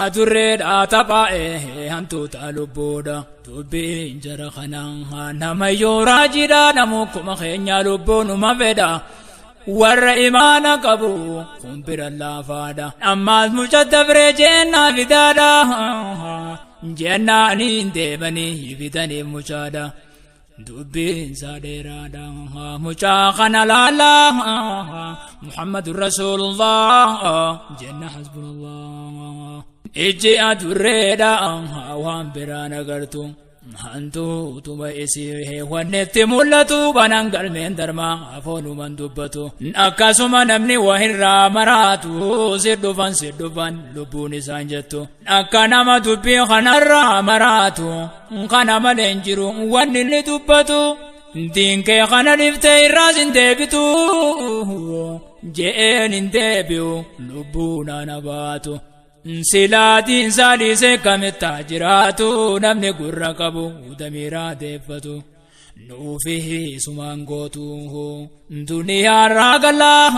Adurreedha taphaa'ee hantuuta lubbuudha. Dubbiin jara kanaa nama yoo raajiidha namukkuma keenya lubbuunuma fedha. Warra imaana qabu kun bira laafaadha. Ammaas mucha dabree jennaa fidaadha. Jennaaniin deemanii fidanii muchaadha. Dubbiin isaa dheeraadha. Mucaa kana laalaa. Muhammadu Rasuulullah. Jenna hasbunallah. Ijji adurreedha waan biraan agartu. Hantuutuma isii wannetti mul'atu banaan galmeen darmaa afoonuman dubbatu. Akkasuma namni wahirraa maraatu si dhufan si dhufan lubbuun isaan jettu. Akka nama dubbii kanarraa maraatu kana malee hin jiru wanni inni dubbatu. Diinkee kana dhiftee irraas hin deebitu. Je'een hin deebi'u lubbuun ana baatu. Silaatiin saadhiisee kamitti jiraatu namni gurra qabu damiiraa deeffatu. Nuufi sumaan gootu duniyaarraa galaa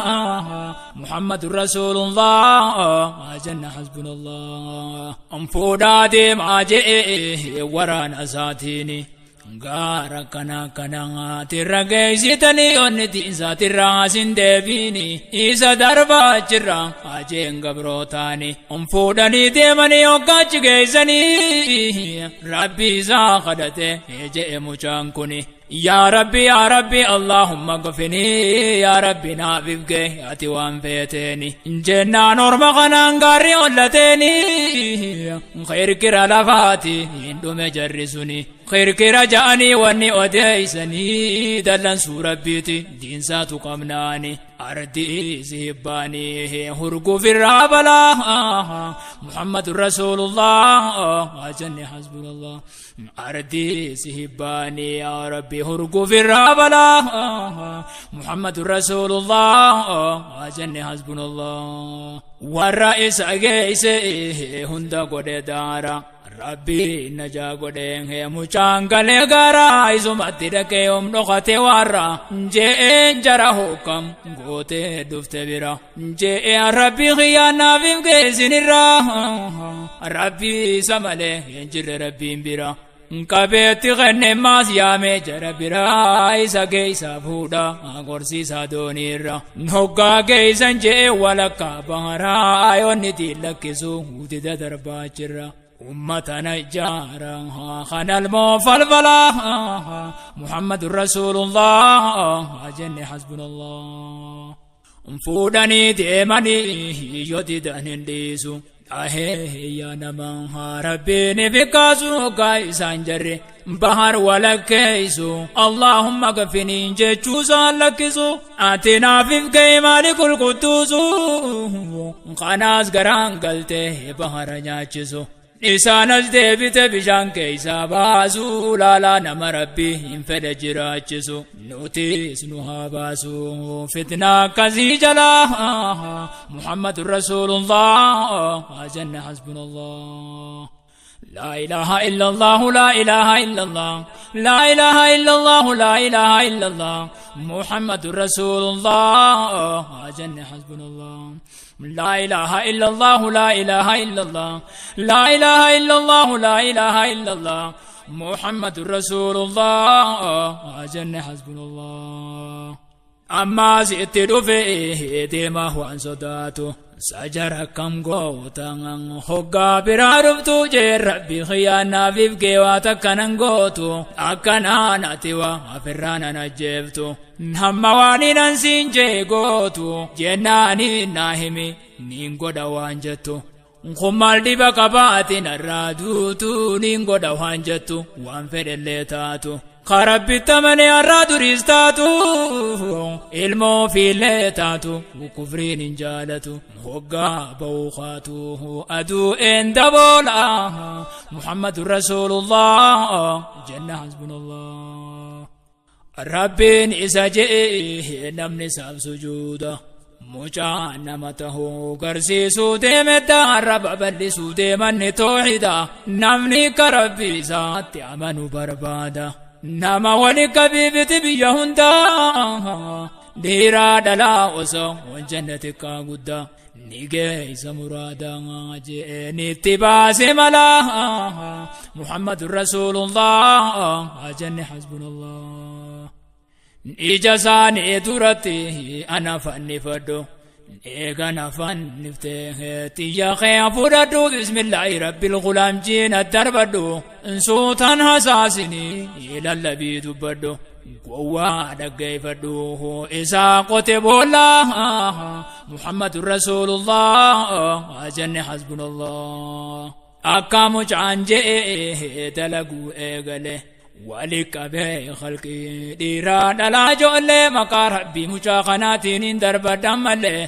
Muhammadu Rasuulullah jenna hasbunallah. Fuudhaa deemaa je'ee waraana isaatiini. Gaara kana kanaatirra geessitanii onni tiisaatirra asin deebiini isa darbaa jirra ajeen gabrootaani fuudhanii deemanii hoggaachi geessanii rabbi isaa kadhate je'e mucaan kuni. Yaa Rabbi yaa Rabbi Allahumma gafini yaa Rabbi naaf ifge ati waan feeteeni jennaan orma kanaan gaarri hollateeni kirkira lafaati hin dhume jarri suni kirkira ja'anii wanni odeeysanii dallansuu rabbiiti diinsaatu qabnaani ardii sihibbaanii hurgufirraa balaa Muhammadu Rasuulullah jenne hasbunallah ardii sihibbaanii yaa Rabbi hurgufirraa balaa Muhammadu Rasuulullah jenne hasbunallah warra isa geeyse hunda godhe daara Rabbi najaa godhee mucaan galee garaa isumatti dhaqee om dhokate warra je'een jara hokkam gootee dhufte bira je'ee Rabbi xiyyaanaaf hin geessinirra Rabbi isa malee hin jirre Rabbiin bira qabeetti kenne maas yaamee jara biraa isa geessa fuudha gorsiisaa dooniirra hoggaa geessan je'ee walakkaa baharaa yoonni lakkisu dida darbaa jirra. أمة نجارا خنا المفلفلا محمد رسول الله جن حسبنا الله فودني ديمني يددن ديسو ahee yaa nama rabbiin fikaasu gaa'isaan jarre bahar walakkeessu Allahumma gafiniin jechuusaan lakkisu ati naafif ga'e maali qulqultuusu kanaas garaan galtee bahara nyaachisu. Isaan as deebite bishaan keeysaa baasuu laalaa nama rabbi hin fedhe jiraachisu nutis nu haa baasu fitnaa akkasii jalaa Muhammadu Rasuulullah jenna hasbunallah. لا إله إلا الله لا إله إلا الله لا إله إلا الله لا إله إلا الله محمد رسول الله جن حسبنا الله لا إله إلا الله لا إله إلا الله لا إله إلا الله لا إله إلا الله محمد رسول الله جن حسبنا الله أما زئت رفئه ديما هو عن صداته سجر كم غوتان هوغا برارفتو جي ربي خيانا فيفكي واتكنن غوتو أكنا ناتوا أفرانا نجيفتو همواني ننسين جي غوتو جناني ناهمي نينغو دوان جتو Kummal dhiba qabaatiin irraa duutu niin godha waan jettu waan fedhellee taatu. Karabbitta malee har'aa duriis taatu ilmoo fiillee taatu kufriin hin jaalatu hoggaa ba'uu kaatu aduu een daboola Muhammadu Rasuulullah jenna hasbunallah. Rabbiin isa je'e namni isaaf sujuuda. Mucaa nama tahuu garsiisuu deemedda arraba bal'isuu deemanni toohida namni ka rabbi isaatti amanu barbaada. Nama wali qabiibiti biyya hundaa dhiiraa dhalaa osoo hojjanne xiqqaa guddaa Ni geessa muraada je'enitti baase mala. Muhammadun Rasuulullah jenne hasbunallah. Ija isaanii duratti ana fannifadhu. Eegana fanniftee xiyya kee fudhadhu. Bismillaahi rabbil gulaam jiina darbadhu. Suutaan hasaasinii lallabii dubbadhu. Gowwaa dhaggeeffadhu isaa qote boolla. Muhammadun Rasuulullah jenne hasbunallah. Akka mucaan je'ee dalaguu eegale. Wali qabee khalqii dhiiraa dhalaa ijoollee maqaa rabbii mucaa kanaatiin hin darbadhan malee.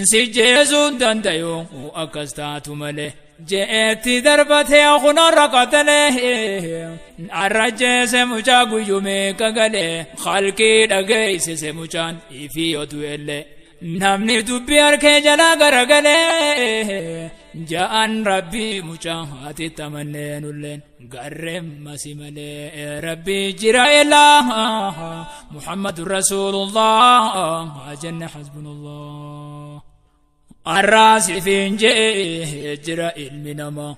Si jeesuu hin dandayu akkas taatu malee. Je'eetti darbatee kunarra qatalee. Arra jeese mucaa guyyuu meeqa galee. Khalqii dhageessise mucaan ifii oduu illee. Namni dubbii harkee jalaa garagalee. Ja'an rabbii mucaa haati tamanneen ulleen. Garreen masi malee rabbii jira ilaa. Muhammadun Rasuulullah jenne hasbunallah. Arraasifiin je'ee jira ilmi namaa.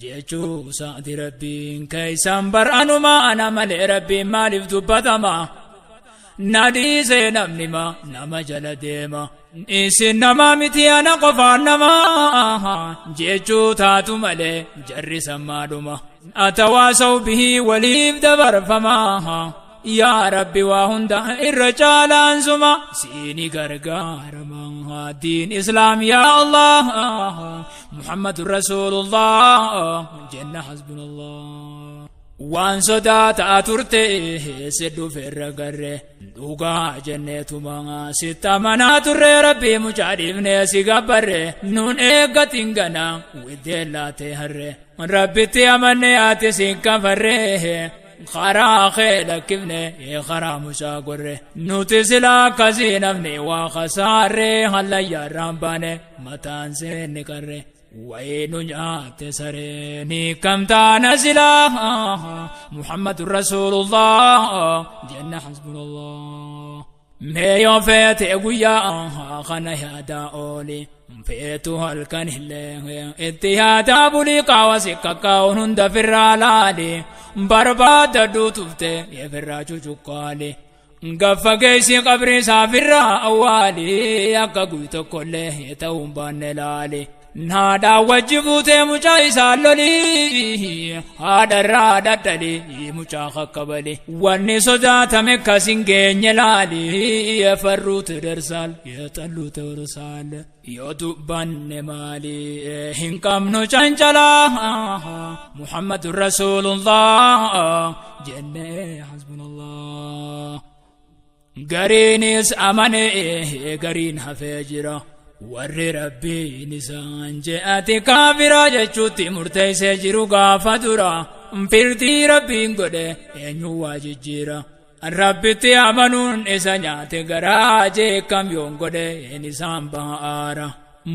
Jechuu saati rabbiin keessan bar'anuma ana malee rabbiin maaliif dubbatama? Na dhiisee namni ma nama jala deema. Isin nama miti ana qofaan nama. Jechuu taatu malee jarri sammaadhuma. Atawaasaw bihii waliif dabarfama. Yaa Rabbi waa hunda irra caalaan suma siini gargaarama. Diin Islaam yaa Allah. Muhammadun Rasuulullah jenna hasbunallah. Waan sodaataa turte si dhufeerra garre dhugaa jenneetuma sitti amanaa turre rabbii mucaa dhiifnee si gabbarre nuun eeggatiin gana widdeen laatee harre rabbitti amannee ati si kafarre karaa kee lakkifne karaa mucaa gorre nuti silaa akkasii namni waa kasaarre hallayyaarraan baane mataan seenni qarre. Waynu nyaate sareeni kam taana silaa. Muhammadun Rasuulullah jenna hasbunallah. Mee yoo feete guyyaa kana yaadaa ooli. Feetu halkan illee itti yaadaa bulii qaawa si kakkaa'uun hunda firraa laali. Barbaada duutufte firraa cucuqqaali. Gaffa geessi qabri isaa firraa awwaali. Akka guy tokkollee ta'uun baanne laali. Haadhaa wajji fuutee mucaa isaa lolii. Haadharraa dhadhalii mucaa kakkabali. Wanni sodaatame akkas hin geenye laali. Farruutu darsaal yeexalluutu horsaal. Yoo dubbanne maali hin qabnu cancalaa. Muhammadun Rasuulullah jennee hasbunallah. Gariinis amanee gariin hafee jira. Warri rabbiin isaan je'ate kaafira jechuutti murteessee jiru gaafa dura. Firdii rabbiin godhe eenyu waa jijjiira. Rabbitti amanuun isa nyaate garaa jeekkam yoon godhe een isaan ba'aara.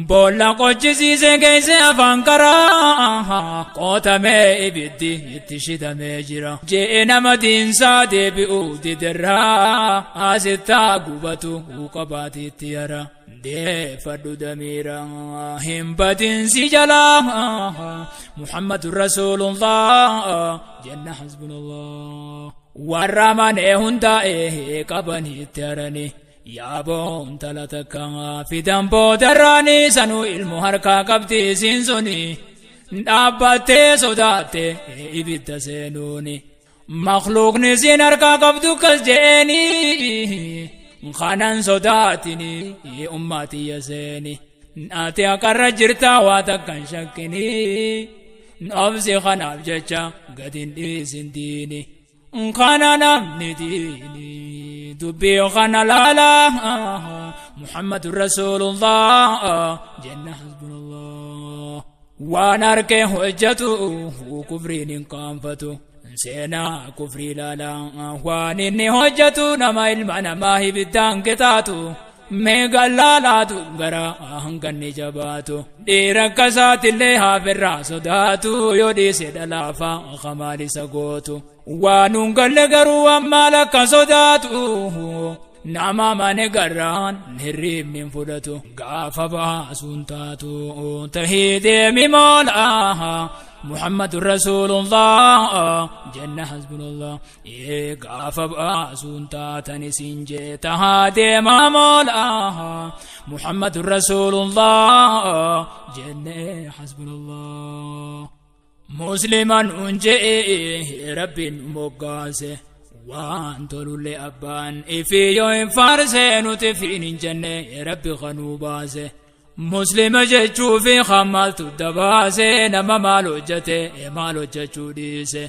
Boolla qochisiisee geesse afaan karaa qotamee ibiddi itti shitamee jira. Je'e nama diinsaa deebi'uu diderraa asittaa gubatu qabaatiitti yara. Deeffadhu damiira hin badinsi jalaa. Muhammadun Rasuulullah jenna hasbunallah. Warra manee hundaa'ee qabaniitti harani. Yaaboon tala takka fidan boodarraanii sanuu ilmu harkaa qabdi isiin suni. Dhaabbattee sodaatte ibidda seenuuni. Makhluuqni isiin harkaa qabdu kas je'eeni. Kanan sodaatini ummatiyya seeni. Ati akarra jirtaa waa takka hin shakkini. Obsi kanaaf jecha gad hin dhiisin diini. Kana namni diini dubbii kana laala. Muhammadun Rasuulullah jenna hasbunallah. Waan harkee hojjetu kufriin hin qaanfatu. Seenaa kufrii laala waan inni hojjetu nama ilma namaa ibiddaan qixaatu. Meeqa laalaatu gara hanganni jabaatu. Dhiira akkasaatillee haafirraa sodaatu yoo dhiise dhalaafa kamaal isa gootu. Waan hun galle garuu ammaal akka sodaatu. Nama mane garraan hirriibni hin fudhatu. Gaafa baasuun taatu tahii deemi moolaa. محمد رسول الله جنة حسبنا الله إيه غاف باسون تاتني سنجي تهادي ما مولا محمد رسول الله جنة حسبنا الله مسلما أنجي رب مقاسه وان تولي أبان إفي يوم فارسين وتفين جنة ربي خنو باسه مسلم jechuu fi maaltu dabaase nama maal hojjete maal hojjechuu dhiise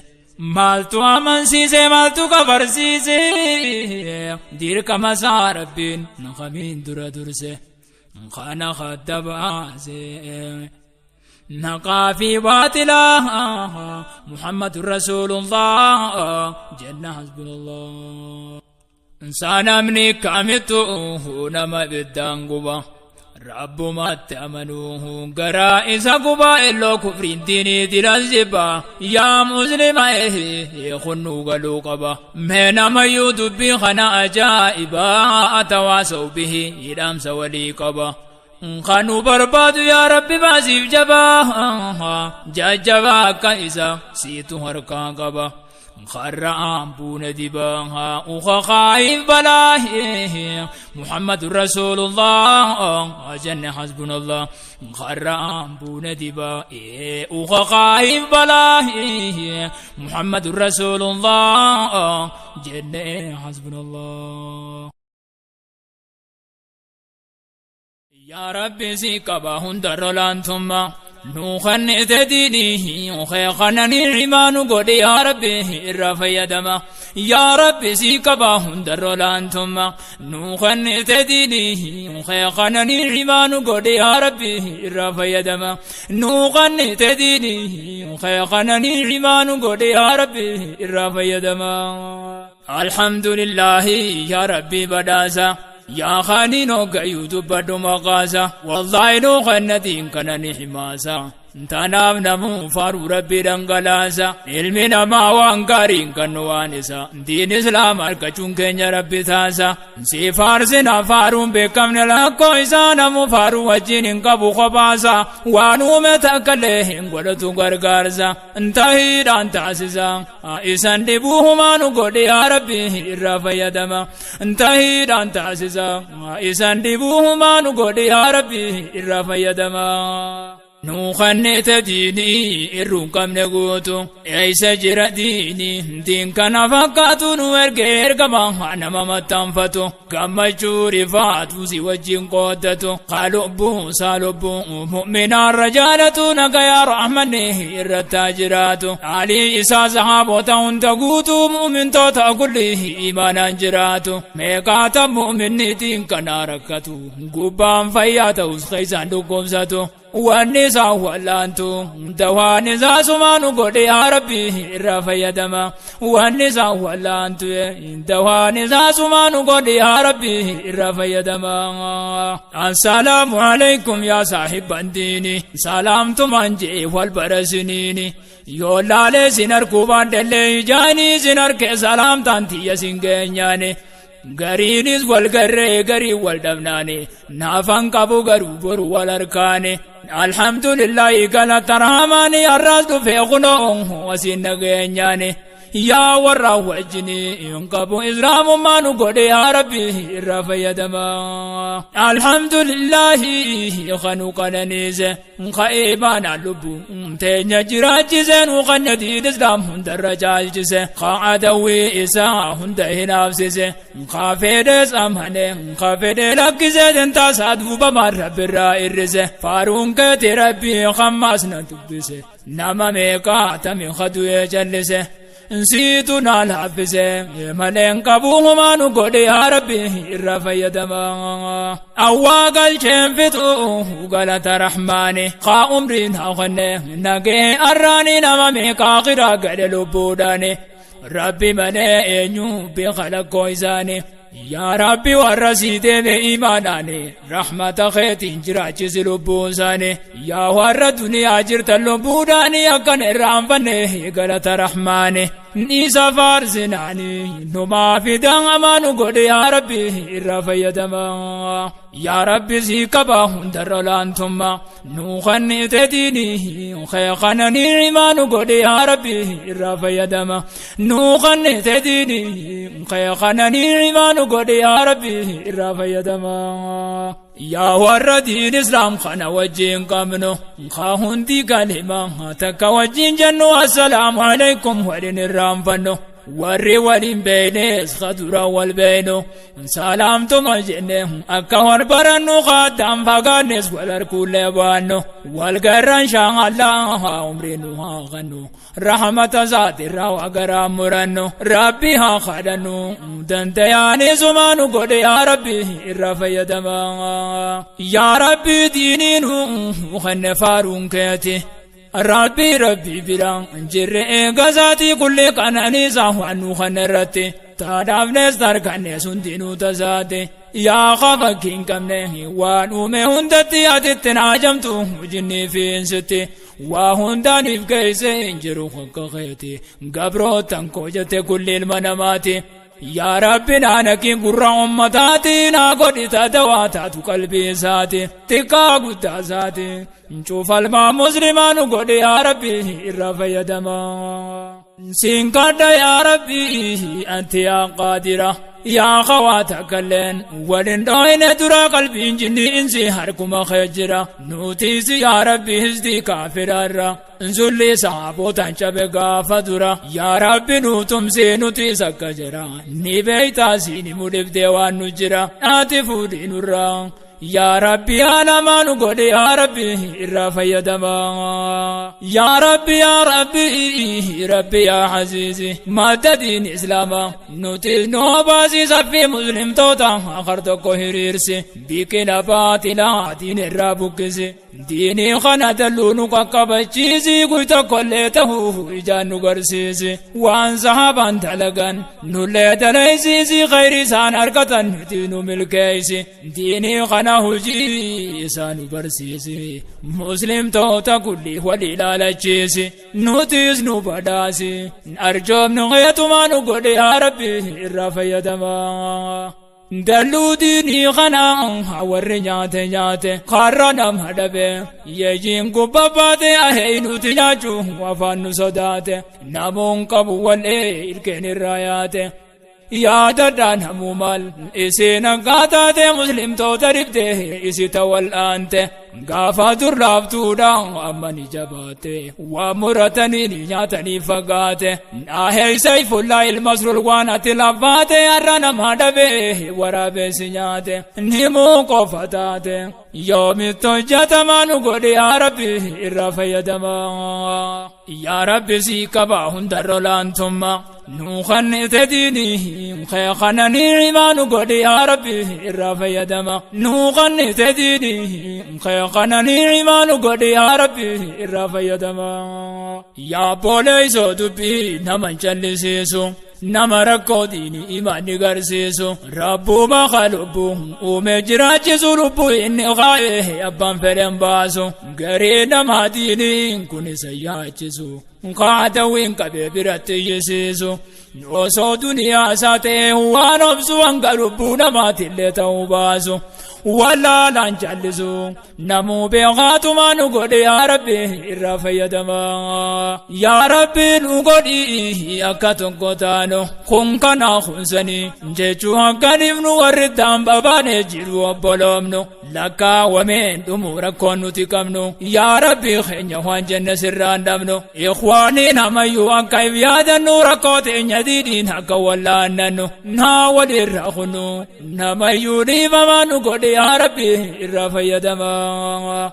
maaltu amansiise maaltu kafarsiise dirqama isaa rabbiin kamiin dura durse kana kadda baase نقا في باطلا محمد رسول الله جنة حسبنا الله إنسان أمني كامتو نما بالدانقبا رب ما تأمنوه قرا إذا قبا إلا كفر ديني دلالجبا يا مسلم إيه خنو قلو قبا من ما يدبي خنا أجائبا أتواصوا به إلامس ولي قبا خانو برباد يا ربي بازيف جبا جاجبا كإذا سيتو هركا قبا خر أبون دباها وخايف بلاه محمد رسول الله جن حسبنا الله خر أبون دبا وخايف بلاه محمد رسول الله جن حسبنا الله يا ربي سيكبا هندر لانتما نوخن تديني وخيخنني عمان قد يا ربي الرفي دما يا ربي سيكبا هندر لانتما نوخن تديني وخيخنني عمان قد يا ربي الرفي دما نوخن تديني وخيخنني عمان قد يا ربي الرفي دما الحمد لله يا ربي بداسا يا خاني نو قيود بدو مغازا والله نو خندين كان نحماسا تنام نمو فارو ربي دنگلاسا علمنا ما وانقارين كنوانسا دين اسلام اركچون كنيا ربي تاسا سي فارسنا فارون بكم نلاكو إسا نمو فارو وجين قبو خباسا وانو متكلهن قلتو غرغارسا انتهيدان تاسسا إسان دبوهما نقول يا ربي الرفيا دما انتهيدان تاسسا إسان دبوهما نقول يا ربي الرفيا دما نوخن تديني الرقم نقوتو عيسى جرى ديني دين كان فقاتو نورجير كما أنا ما تنفتو كما جوري فاتو سوى جين قودتو قالوا بو سالبو مؤمن الرجالة نقا يا رحمن التاجراتو علي إسا صحابة تقوتو مؤمن توتا كله إيمانا جراتو ميقات مؤمن دين كان ركتو قبان فياتو خيسان دقومساتو والنساء والأنتو دوان سمان قد يا ربي الرفيا دما والنساء والأنتو دوان سمان قد يا ربي الرفيا دما السلام عليكم يا صاحب الدين سلام تمنجي والبرسنيني يولا لسنر كوبان دلي جاني سنر كسلام تانتي يسنجنياني غرينيز والغري غري والدمناني نافن قبو غرو برو والاركاني الحمد لله قال ترحماني الرزق في غنوه وسين غنياني يا ورا وجني ينقبو إسلام ما نقول يا ربي الرفيا دما الحمد لله خنو قننيز خيبان لبو تنيا جراجزن وخندي الإسلام هند الرجال خعدوي إسا هند هنافسز خافيدس أمهن خافيد لكزد انت سادو بمر رب الرئيس فارون كتربي خماسنا تبسه نما ميقا تمي خدو يجلسه نسيتنا الحفظ ملين قبوهما نقول يا ربي الرفيا دما أواقل شنفتو قالت رحماني خا أمرين هاخني نقي أراني نما ميقا غرا قل لبوداني ربي مني إنيو بخلق كويزاني يا ربي ورسيد بإيماناني رحمة خيتين جراجز لبوزاني يا ور دنيا جرت لبوداني أكن الرحمن قالت رحماني Isa faarsinaani numaa fidaa nu godhe yaa Rabbi irraa fayyadama. Yaa Rabbi sii qaba hundarra olaantummaa nuu kennite diinii kee kana ni'imaa nu godhe yaa Rabbi irraa fayyadama. Nuu kennite diinii kee kana ni'imaa nu godhe yaa Rabbi irraa fayyadama. Yaa warra diin islaam kana wajjin qabnu kaa hundi kalima takka wajjin jennu, assalaamu alaikum waliin irraanfannu. Warri waliin beeynes ka dura wal beeynu salaamtuma jenne akka wal barannu, kaddaan fagaannes wal harkuullee baannu wal garran shaallaa umrii nu haa kannu, rahmata isaatirraa waa garaa murannu, Rabbi haa kadhannu dandayaani nu godhe yaa Rabbi irraa fayyadama. Yaa Rabbi, diinii nu kenne faaruun keeti. Rabbi, Rabbi bira jirre eegasaatii kulli qananiisaa waan nu kana irratti taadhaafnes tarkannes hundinuu tasaate. Yaa kafakkii hin qabne waan uume hundatti, atitti naajamtu jinnii fi insitti waa hundaaniif geesse hin jiru akka keeti, gabrootan koo jette kulli ilma namaati. Yaa Rabbi, naanakiin gurra ummataati naa godhi, dawaa taatu qalbii isaati, xiqqaa guddaa isaati cuufalmaa muslimaa nu godhe yaa Rabbi irraa fayyadama. Siin kadha yaa Rabbi, anti yaa qaadira, yaa kawaata kalleen walin dhooyne dura, qalbiin jinni insi harkuma kee jira, nuutiisi yaa Rabbi hisdii kaafiraarra zulli sahaabotaan cabe gaafa dura. Yaa Rabbi, nu tumsee nutis akka jira ni beeytaa, siini mudhibdee waan nu jira ati fuudhii nurraa. Yaa Rabbi, yaa namaa nu godhe yaa Rabbi irraa fayyadama. Yaa Rabbi, yaa Rabbi, Rabbi yaa Aziizi, madda diin islaamaa nuti nu baasii, saffii muslimtoota akar tokko hiriirsi, biqila baatilaa diin irraa buqqisi, diinii kana dalluu nu qaqqabachiisi, guy tokkollee ta'uu ijaan nu garsiisi, waan sahabaan dalagan nullee dalaysiisi, khayri isaan argatan nuti nu milkeeysi, diinii kana hujii isaa nu barsiisi, muslimtoota kulli wal ilaalachiisi, nutis nu badhaasi, arjoomni keetumaa nu godhe yaa Rabbi irraa fayyadama. Dalluu diinii kana warri nyaate nyaate karra nama dhabe, yeejiin gubba baate ahee nuti nyaachuu afaan nu sodaate, namuun qabu wal'ee ilkeen irraa yaate. Yaadadhaa namuu maal isiin akkaataate muslimtoota dhibde isi tawal'aante, gaafa dur laaftuudha amma ni jabaate, waa muratanii ni nyaatanii fagaate. Naahee fullaa ilma sulul waan ati lafaate, har'a nama dhabe waraabeessi nyaate, nimuu qofa taate. Yoomitti hojjetamaa nu godhe yaa Rabbi irraa fayyadama. Yaa Rabbi, sii qaba hundarra olaantummaa nuu kennite diinii kee kana ni'imaa nu godhe yaa Rabbi irraa fayyadama. Nuu kennite diinii kee kana ni'imaa nu godhe yaa Rabbi irraa fayyadama. Yaa booleessoo, dubbii nama hin callisiisu, nama rakkoo diinii imaanni garsiisu, rabbuma ka lubbuu uume jiraachisu, lubbuu inni kaa'e abbaan fedhen baasu, garii namaa diiniin kun isa yaachisu, kaadawwiin qabee biratti iyyisiisu, osoo duniyaa isaa ta'e waan obsu, hanga lubbuu namaatillee ta'uu baasu, wallaalaan callisu, namuu beekaatumaa nu godhe yaa Rabbi irraa fayyadama. Yaa Rabbi, nu godhi akka tokko taanu, kun kana kunsanii jechuu akka dhibnu, warri taan babaane jiru obboloomnu, lakkaawwameen dhumu rakkoon nuti qabnu. Yaa Rabbi keenya, waan jenne sirraan dhabnu, ikhwaanii namayyuu akka if yaadannu, rakkoo teenya diidhiin akka wallaannannu, naa walirra kunu, namayyuu dhiifamaa nu godhe yaa Rabbi irraa fayyadama.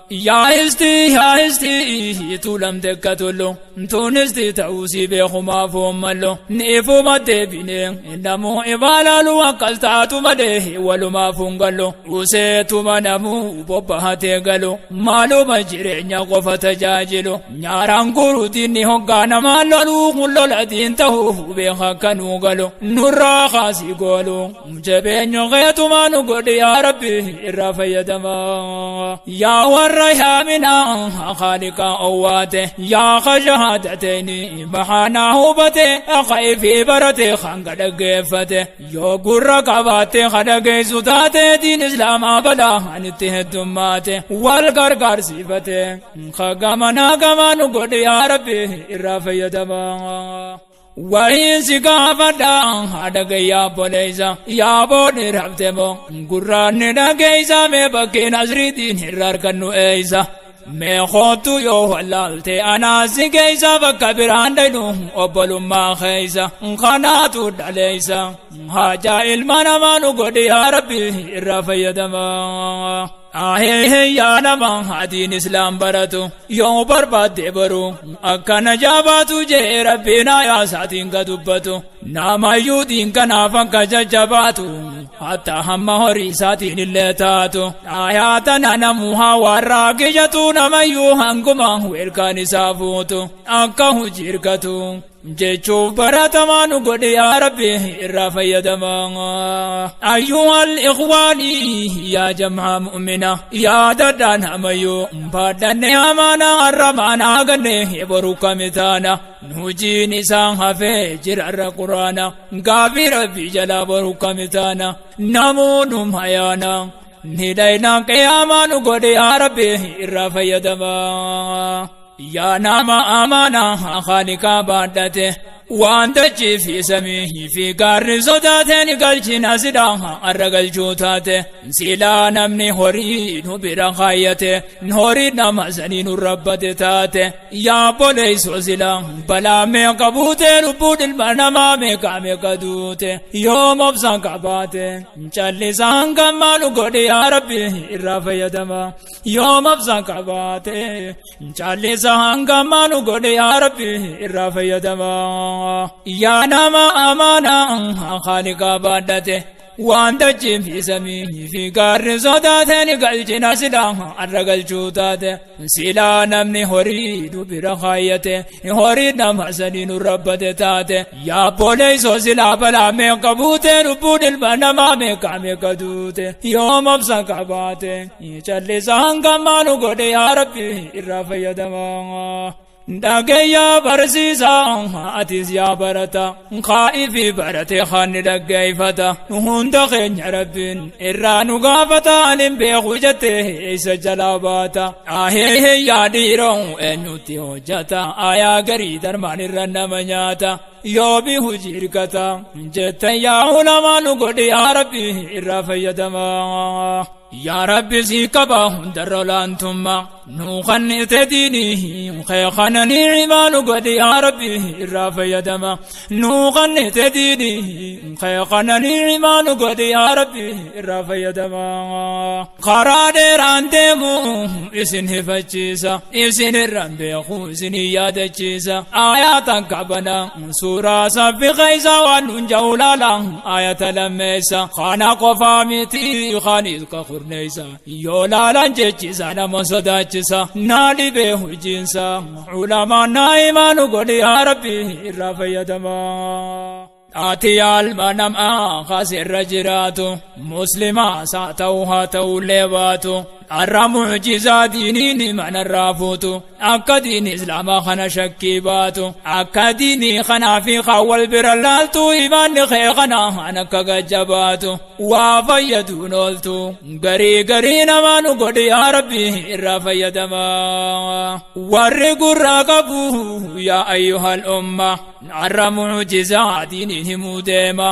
Yaa istii, yaa istii tuulamte akka tollu, tuunisti ta'uusii beekumaaf oommallu, niifuma deebine namuu ibaalaalu, akkas taatu malee walumaaf hin gallu useetuma. namuu bobbahatee galu maaluma jireenya qofa tajaajilu nyaaraan guruutiin ni hoggaa namaa loluu lolatiin ta'uu beeka kanuu galu nurraa kaasii goolu jabeenya keetumaa nu godhi yaa rabbi irraa fayyadamaa yaa warra yaaminaa khaaliqaa owwaate yaa kashahaadateeni bahaanaa hubate akka barate hanga dhaggeeffate yoo gurra qabaate kadhageessu taate diin islaamaa balaa anitti heddummaate wal gargaarsiifate kagamanaa gamaa nu godhi yaa rabbi irraa fayyadamaa. Wahiin si gaafadha haadha gayyaa boleessa yaa boodni rabte moo gurraanni dhageessa mee bakkeen asriitiin irra argannu eessa. Mee kootu yoo wallaalte anaasi keessa bakka biraan dhaynu obbolummaa keessa kanaatu dhaleessa haajaa ilma namaa nu godhi yaa rabbi irraa fayyadamaa. Ahee yaa nama adiin islaam baratu yoo barbaadde baru akkana jabaatu jee rabbiin ayaa isaatiin ka dubbatu namayyuu diin kanaaf akka jajjabaatu hatta hamma horii isaatiin illee taatu ayaa tana namuu hawaarraa kijatu namayyuu hanguma weelkaan isaa fuutu akka hojii hirkatu jechuuf baratamaa nu godhe yaa rabbi irraa fayyadamaa ayyuhal ikhwaanii yaa jam'a mu'mina yaa daddaan hamayyuu baadhanne amaana arramaan haganne boru kamitaana nujiin isaan hafee jirarra quraana gaafii rabbi jalaa boru kamitaana namuunum hayaana ni dhaynaan qiyaamaa nu godhe yaa rabbi irraa fayyadamaa yaa nama amaanaa khaaliqaa baadhate waan dachii fi samii fi gaarri sodaateen galchina sidhaa arra galchuu taate silaa namni horii nu bira kaayyate horii nama sanii nu rabbate taate yaa boleessoo silaa balaa meeqa buute lubbuun ilma namaa meeqa meeqa duute yoo mobsaan qabaate callisaan gammaa nu godhe yaa rabbi irraa fayyadama yoo mobsaan qabaate callisaan gammaa nu godhe yaa rabbi irraa fayyadama. Yaa nama amaanaa khaaliqaa baadhate waan dachiin fi samii fi gaarri sodaateen galchina silaa arra galchuu taate silaa namni horii nu bira kaayyate horii nama sanii nu rabbate taate yaa boleessoo silaa balaa meeqa buute lubbuun ilma namaa meeqa meeqa duute yoo mobsa qabaate callisaan gammaa nu godhe yaa rabbi irraa fayyadamaa. Dhageeyyaa barsiisaa atis yaa barata kaa'ifi barate kaanni dhaggeeffata hunda keenya rabbiin irraa nu gaafata anin beeku jette isa jalaa baata ahee yaa dhiiroo eenyutti hojjata ayaa garii darmaan irra nama nyaata yoo bi hojii hirkata jettan yaa ulamaa nu godhi yaa rabbi irraa fayyadamaa. Yaa rabbi sii qaba hundarra olaantummaa nuu kannite diinii kee kana ni'imaa nu godhi yaa rabbi irraa fayyadama nuu kannite diinii kee kana ni'imaa nu godhi yaa rabbi irraa fayyadama karaa dheeraan deemu isin hifachiisa isin irraan beeku isin yaadachiisa ayatan qabana suuraa sabbi keessa waan nun jawlaala ayata lammeessa kana qofaa miti kanis ka kurneessa yoo laalan jechisa nama sodaachisa naa dhibee hojiinsa ulamaan naa himaa nu godhi yaa rabbi irraa fayyadamaa. Ati alma namaa kasirra jiraatu muslimaa haa ta'u haa ta'ullee baatu har'a mucjizaa diiniin manarraa fuutu akka diini islaamaa kana shakkii baatu akka diinii kanaa fi wal bira laaltu imaanni kee kana an akka gajjabaatu waa fayyaduun ooltu garii garii namaa nu godhi yaa rabbi irraa fayyadamaa warri gurraa qabu yaa ayyuhal umma har'a mucjizaa diiniin himuu deema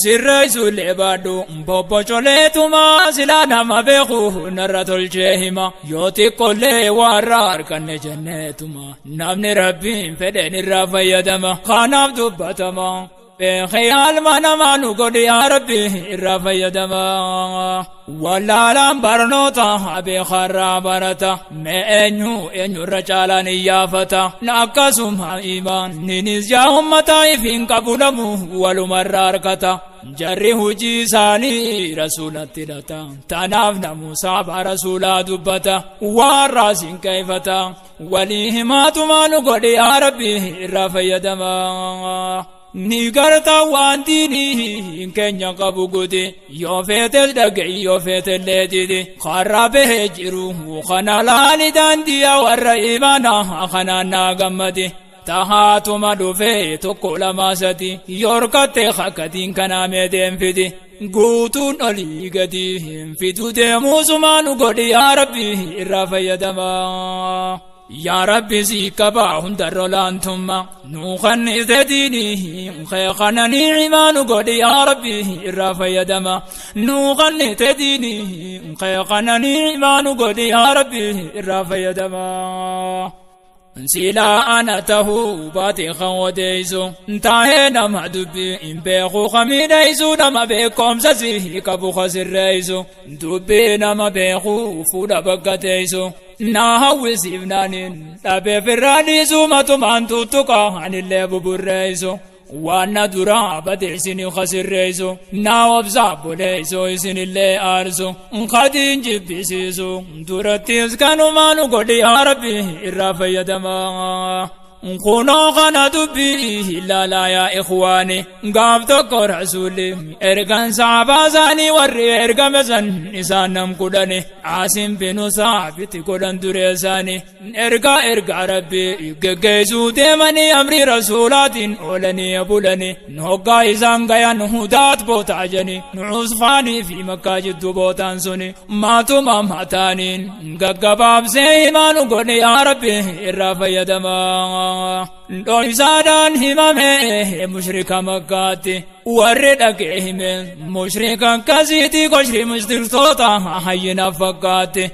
sirreessullee baadhu bobbocoleetuma silaa nama beeku narra tolchee hima yoo xiqqollee warra arganne jenneetuma namni rabbiin fedheen irraa fayyadama kanaaf dubbatama. Beekee alma namaa nu godhi yaa Rabbi irraa fayyadamaa. Wallaalaan barnoota beekarraa barata. Mee eenyu eenyurra caalaan iyyaafata. Akkasuma imaanninis yaa ummataa ifiin qabu namu walumarra harkata. Jarri hujii isaanii rasuulatti hidhata. Tanaaf namu saaba rasuulaa dubbata. Warraa siin keeffata. Walii himaatumaa nu godhi yaa Rabbi irraa fayyadamaa. Ni garta waan diinii keenya qabu guti. Yoo feetes dhaga'i yoo feetellee didi. Karraa bahee jiru kana laali daandii warra imaanaa kanaan naa gammadi. Tahaatuma dhufee tokko lama sadi yorkattee hakkatiin kanaa mee deemfidi. Guutuun olii gadi hin fidu deemuusumaa nu godhi yaa Rabbi irraa fayyadamaa. Yaa Rabbi sii qabaa hundarra olaantummaa nuu kannite diinii kee kana ni'imaa nu godhi yaa Rabbi irraa fayyadamaa. Nuu kannite diinii kee kana ni'imaa nu godhi yaa Rabbi irraa fayyadamaa. Silaa ana tahuu baate kan odeessu taa'ee nama dubbii hin beeku kamiidheessu nama beekumsa si qabu kasirreessu dubbii nama beeku fuudha bakka teessu naa hawwisiif naaniin dhabee firraa dhiisu matumaan tuttuqa anillee buburreessu. Waan na duraa bade isin kasirreessu naa obsaa boleessu isinillee aarsu kadiin jibbisiisu durattis kanumaa nu godhi yaa Rabbi irraa fayyadamaa. Kunoo kana dubbii ilaalaa yaa ikhwaani gaaf tokko rasuulli ergan saabaa isaanii warri ergame san isaan nam kudhani Aasim binu Saabiti godhan duree isaanii ergaa ergaa Rabbi geggeessuu deemanii amrii rasuulaatiin oolanii bulanii hoggaa isaan gayan hudaat bootaa jani nuusfaanii fi makkaa jidduu bootaan suni maatuma mataaniin gaggabaabsee himaanu godhe yaa Rabbi irraa fayyadamaa. Dhoysaadhaan himame mushrika makkaatti warri dhagee hime mushrika akkasiiti goshri mushriktoota hayyina fakkaatti.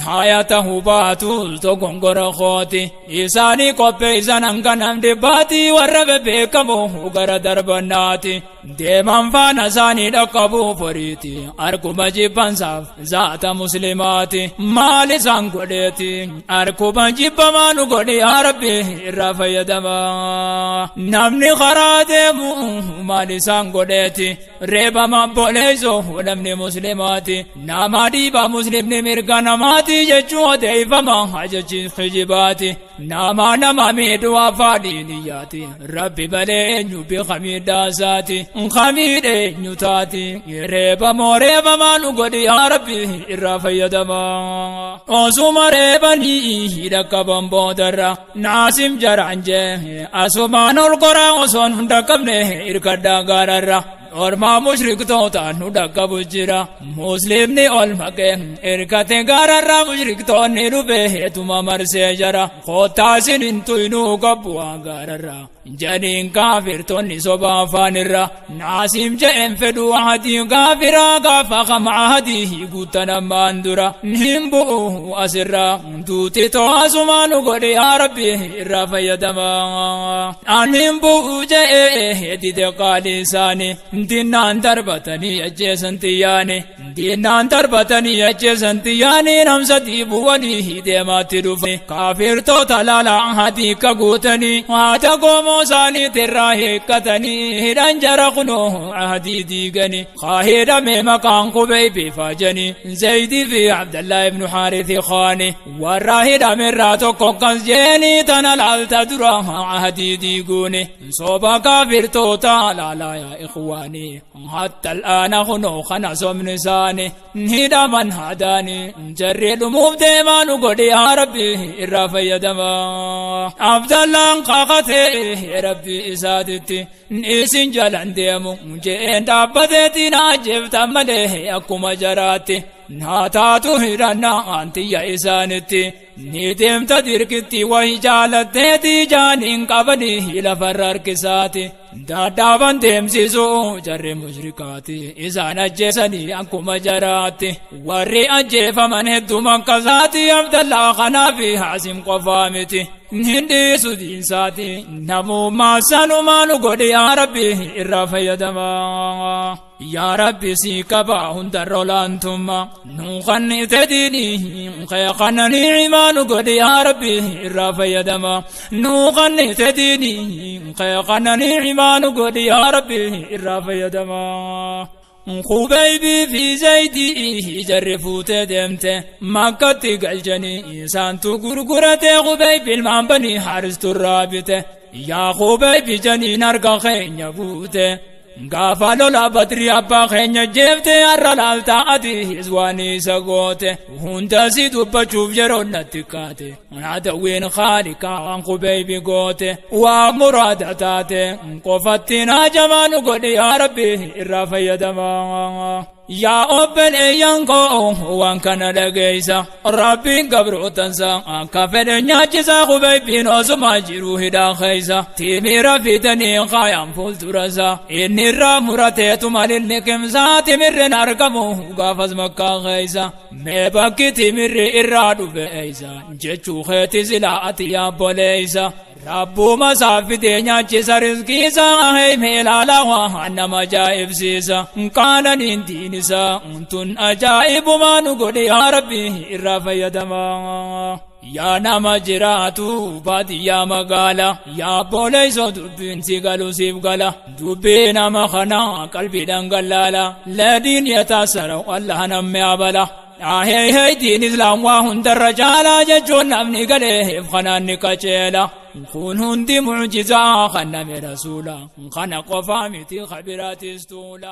Haaya tahuu baatu dogongora kooti isaanii qopheessan hanga namni baatii warra bebbeekamoo gara darbannaati deeman faana isaanii dhaqqabuuf horiiti arguma jibbansaaf zaata muslimaati maal isaan godheeti arguma jibbamaa nu godhe yaa Rabbi irraa fayyadamaa namni karaa deemu maal isaan godheeti reebama boleesoo namni muslimaati nama dhiiba muslimni mirga namaati jechuu odeeffama ajaji hijibaati nama nama miidhuu afaaniin iyyaati rabbi malee eenyu beeka miidhaasaati kamiidhe eenyu taati reebamoo reebamaa nu godhi yaa Rabbi irraa fayyadamaa osuma reebanii dhaqqaban boodarra naasim jaraan jee asumaan ol koraa osoon hin dhaqqabne irkadhaa gaararra Ormaa mushriktoota nu dhaqqabu jira. Muslimni ol maqee irkate gaararraa mushriktoonni dhufe heetuma marsee jara. Kottaa isin hin tuynuu qabbu'aa gaararraa. Janiin kaafirtoonni soba afaanirra. Naasiim je'een fedhuu ahadii kaafiraa gaafa kama ahadii guuttan ammaan dura. Hin bu'u asirraa duuti to'asumaa nu godhe yaa Rabbi irraa fayyadamaa. Ani hin bu'u je'ee dide qaalii isaanii. Dinnaan darbatanii ajjeesan xiyyaani. Dinnaan darbatanii ajjeesan xiyyaani namsatii bu'anii deemaatti dhufe. Kaafirtoota laalaa hadii ka guutanii haata goomoo isaanii tirraa hiikkatanii hidhan jara kunoo hadii diiganii. Haa hidhame maqaan qubee bifaa janii Zaydii fi Abdallaa ibnu Haarithi Khaani warra hidhame irraa tokko akkas jeeni tana laalta dura hadii diiguuni. Soba kaafirtoota laalaa yaa ikhwaani hatta al'aana kunoo kana somni isaani hidhaman haadaani jarri dhumuuf deemaa nu godhi yaa Rabbi irraa fayyadamaa. Abdallaan kakatee Rabbi isaatitti isin jalan deemu je'een dhaabbateetiin ajjeeftan malee akkuma jaraatti naa taatu hidhannaa antiyya isaanitti ni deemta dirqitti wayi jaalatteeti jaaniin qabanii lafarra harkisaati. Dadhaaban deemsisu jarri mushrikaati isaan ajjeesanii akkuma jaraatti warri ajjeefaman hedduu makkasaati Abdallaa kanaa fi Haasim qofaa miti. Hin dhiisu diinsaati namummaa sanumaa nu godhi yaa Rabbi irraa fayyadamaa. Yaa Rabbi sii qaba hundarra olaantummaa nu kannite diinii kee kana ni'imaa nu godhi yaa Rabbi irraa fayyadamaa. Nu kannite diinii kee kana ni'imaa nu godhi yaa Rabbi irraa fayyadamaa. Qubaybii fi Zaydii jarri fuutee deemte Makkatti galchanii isaantu gurgurate. Qubaybi ilmaan banii Haristurraa bite. Yaa Qubaybi janiin harka keenya buute, gaafa lola Badrii abbaa keenya jeefte, har'a laaltaa ati waan isa goote. Hunda si dubbachuuf yeroo natti kaate, adawwiin Khaaliqaa Qubaybi goote waa muraada taate qofatti naajamaa nu godhi yaa Rabbi irraa fayyadamaa. Yaa obboleeyyan koo, waan kana dhageessa, Rabbiin gabrootansa akka fedhe nyaachisa. Qubaybiin osuma jiru hidhaa keessa timira fidanii kaayaan fuuldurasa, inni irraa murateetu malinni qimsaa timirrin argamu gaafas Makkaa keessa. Mee bakki timirri irraa dhufe eeysa jechuu keeti silaa ati yaabboleeysa. Rabbuma isaa fidee nyaachisa rizqiisa, heime ilaalaa waan nama ajaa'ibsiisa. Qaananiin diinisa tun ajaa'ibumaa nu godhe yaa Rabbi irraa fayyadamaa. Yaa nama jiraatu baadiyyaa magaala, yaa obboleessoo, dubbiin si galu siif gala. Dubbii nama kanaa qalbiidhaan gallaala ladiin yataasara Allah namni abala. Ahee hee, diin Islaam waa hundarra caalaa jechuun namni galeef kanaan ni qaceela. Kun hundi mucjizaa kan name rasuula kana qofaa miti kabiraatis tuula.